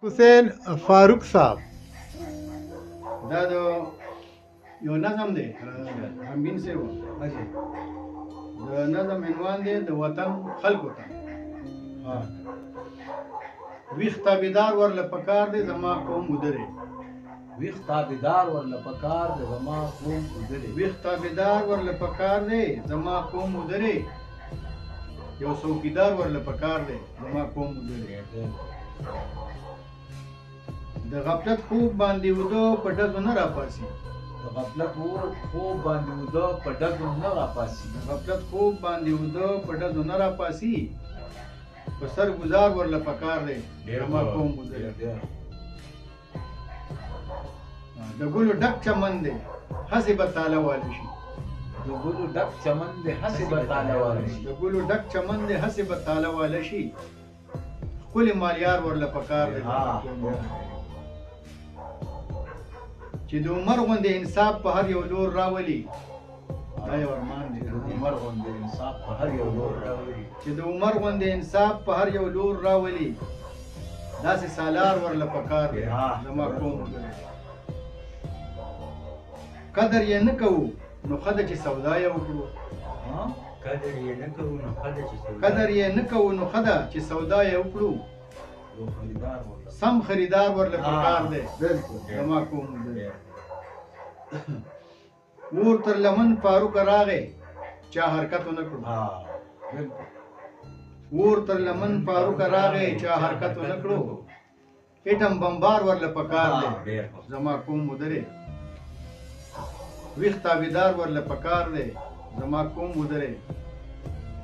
حسین فاروق صاحب، دا د یو نظم دی، غمګین صاحب. د نظم عنوان دی د وطن خلکو ته. ویښ تابعدار ورله پکار دی، زما قوم وده دی. ویښ تابعدار ورله پکار دی، زما قوم وده دی. ویښ تابعدار ورله پکار دی، زما قوم وده دی. یو څوکیدار ورله پکار دی، زما قوم وده دی. د غفلت خوب باندې وده په ډزو نه راپاسي. د غفلت خوب باندې وده په ډزو نه راپاسي. د غفلت خوب باندې وده په ډزو نه راپاسي، په سر ګزار ورله پکار دی، زما قوم وده دی. د ګلو ډک چمن دی، هسې به تاله واله شي. د ګلو ډک چمن دی، هسې به تاله واله شي. د ګلو ډک چمن دی، هسې به تاله واله شي، ښکلي مالیار ورله پکار دی. چې د عمر غوندې انصاف په هر یو لور راولي، دا یو ارمان دی. د عمر غوندې انصاف په هر یو لور راولي، چې د عمر غوندې انصاف په هر یو لور راولي، داسې سالار ورله پکار دی، زما قوم. قدر یې نه کوو نو ښه ده چې سودا یې وکړو. قدر یې نه کوو نو ښه ده چې سودا، قدر یې نه کوو نو ښه ده چې سودا یې وکړو، سم خریدار ورله پکار دی، زما قوم دی. اور تر لمن فاروق راغی، چا حرکت ونه کړو. اور تر لمن فاروق راغی، چا حرکت ونه کړو، اټم بمبار ورله پکار دی، زما قوم ودرې. ویښ تابعدار ورله پکار دی، زما قوم ودرې.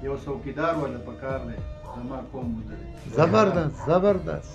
یو څوکیدار ورله پکار دی، زما قوم ودرې. زبردست، زبردست.